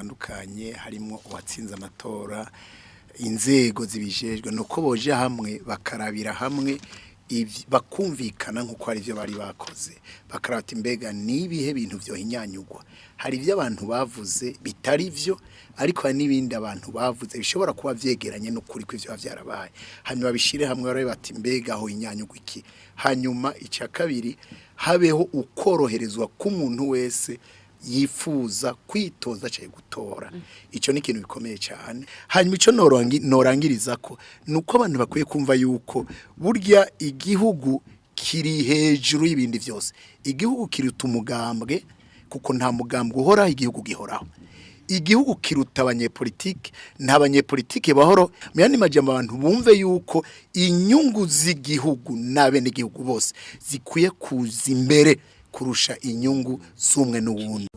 zitandukanye harimo uwatsinze amatora inzego zibijejwe nuko boje hamwe bakarabira hamwe bakumvikana nk'uko hari ibyo bari bakoze bakarata imbega n'ibihe bintu byohinyanyugwa hari ibyo abantu bavuze bitari byo ariko hari n'ibindi abantu bavuze bishobora kuba byegeranye n'ukuri kw'ibyo biba byarabaye hanyuma bishyire hamwe barabe bati mbega aho inyanyugwa iki hanyuma icya kabiri habeho ukoroherezwa k'umuntu wese yifuza kwitoza cyangwa gutora icyo ni ikintu gikomeye cyane hanyuma icyo norangiriza ko ni uko abantu bakwiye kumva yuko burya igihugu kiri hejuru y'ibindi byose igihugu kiruta umugambwe kuko nta mugambwe uhoraho igihugu gihoraho igihugu kiruta abanyepolitike nta banyepolitike bahoro mu yandi majambo abantu bumve yuko inyungu z'igihugu n'abenegihugu bose zikwiye kuza imbere kurusha inyungu z'umwe n'uwundi.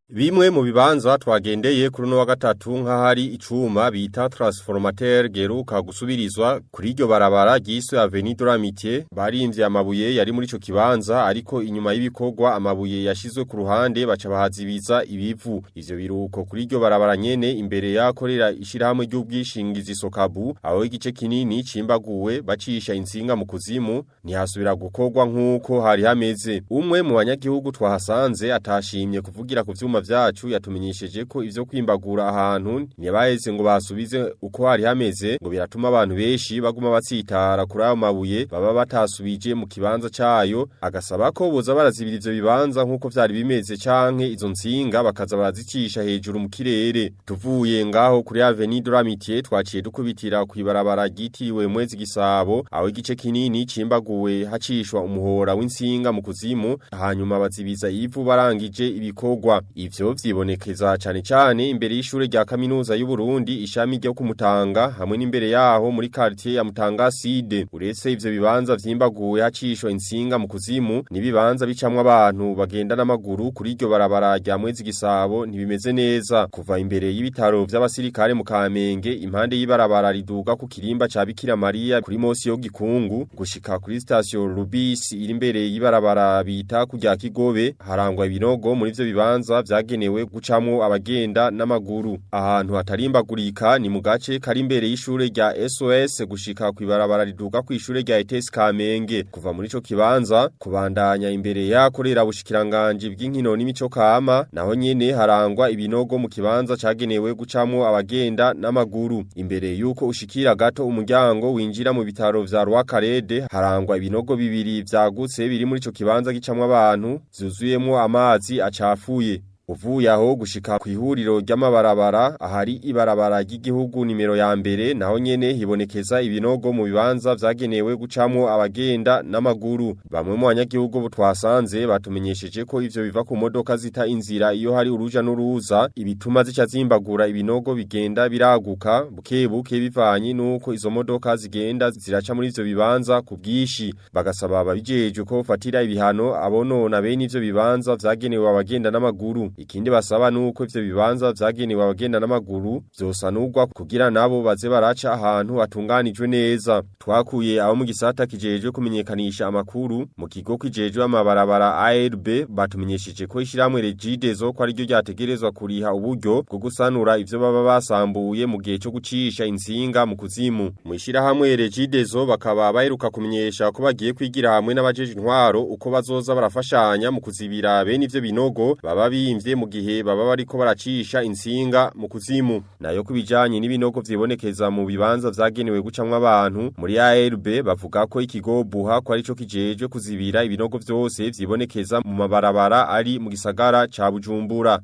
Bimwe mu bibanza twagendeye kuri uno wa gatatu nk'ahari icuma bita transformateur geruka gusubirizwa kuri iryo barabara ryiswe Avenue de l'Amitié barimvye amabuye yari muri ico kibanza ariko inyuma y'ibikorwa amabuye yashizwe ku ruhande baca bahazibiza ibivu ivyo biruko kuri iryo barabara nyene imbere yakorera ishirahamwe ry'ubwishingizi Sokabu aho igice kinini cimbaguwe bacisha insinga mu kuzimu ntihasubira gukorwa nk'uko hari hameze umwe mu banyagihugu twahasanze atashimye kuvugira ku vyuma vyacu yatumenyesheje ko ivyo kwimbagura ahantu ntibaheze ngo basubize uko hari hameze ngo biratuma abantu benshi baguma batsitara kuri ayo mabuye baba batasubije mu kibanza cayo agasaba ko boza barazibira ivyo bibanza nk'uko vyari bimeze canke izo nsinga bakaza barazicisha hejuru mu kirere tuvuye ngaho kuri Avenue de l'Amitié twaciye dukubitira kw'ibarabara ryitiriwe Mwezi Gisabo aho igice kinini cimbaguwe hacishwa umuhora w'insinga mu kuzimu hanyuma bazibiza ivu barangije ibikorwa ivyo vyibonekeza cane cane imbere y'ishure rya kaminuza y'u Burundi ishami ryo kumutanga hamwe n'imbere yaho muri quartier ya Mutanga Side uretse ivyo bibanza vyimbaguwe hacishwa insinga mu kuzimu nibibanza bicamwo abantu bagenda n'amaguru kuri iryo barabara rya Mwezi Gisabo ntibimeze neza kuva imbere y'ibitaro vy'abasirikare mu Kamenge impande y'ibarabara riduga ku kirimba ca Bikira Maria kuri Mosi yo Gikungu gushika kuri station Rubisi iri imbere y'ibarabara bita kujya Kigobe harangwa ibinogo muri ivyo bibanza vyagenewe gucamwo abagenda n'amaguru ahantu hatarimbagurika ni mu gace kari imbere y'ishure rya SOS gushika kw'ibarabara riduga kw'ishure rya ETS Kamenge kuva muri ico kibanza kubandanya imbere yakorera bushikiranganje bw'inkino n'imico kama naho nyene harangwa ibinogo mu kibanza cagenewe gucamwo abagenda n'amaguru imbere yuko ushikira gato umuryango winjira mu bitaro vya Rwakarede harangwa ibinogo bibiri vyagutse biri muri ico kibanza gicamwo abantu vyuzuyemwo amazi acafuye Uvuye aho gushika kw'ihuriro ry'amabarabara ahari ibarabara ry'igihugu nimero ya mbere naho nyene hibonekeza ibinogo mu bibanza vyagenewe gucamwo abagenda n'amaguru bamwe mu banyagihugu twasanze batumenyesheje ko ivyo biva ku modoka zita inzira iyo hari uruja n'uruza ibituma zica zimbagura ibinogo bigenda biraguka buke buke bivanye nuko izo modoka zigenda ziraca muri ivyo bibanza ku bwinshi bagasaba ababijejwe ko bafatira ibihano abonona bene ivyo bibanza vyagenewe abagenda n'amaguru ikindi basaba nuko ivyo bibanza vyagenewe abagenda n'amaguru vyosanurwa kugira nabo baze baraca ahantu hatunganijwe neza twakuye abo mu gisata kijejwe kumenyekanisha amakuru mu kigo kijejwe amabarabara ARB batumenyesheje ko ishiramwe Regideso ko ariryo ryategerezwa kuriha uburyo bwo gusanura ivyo baba basambuye mu gihe cyo gucisha insinga mu kuzimu mu ishirahamwe Regideso bakaba baheruka kumenyesha ko bagiye kwigira hamwe n'abajeje intwaro uko bazoza barafashanya mu kuzibira bene ivyo binogo baba bimvye mu gihe baba bariko baracisha insinga mu kuzimu nayo kubijanye n'ibinogo vyibonekeza mu bibanza vyagenewe gucamwo abantu muri ARB bavuga ko ikigo buha ko arico kijejwe kuzibira ibinogo vyose vyibonekeza mu mabarabara ari mu gisagara ca Bujumbura.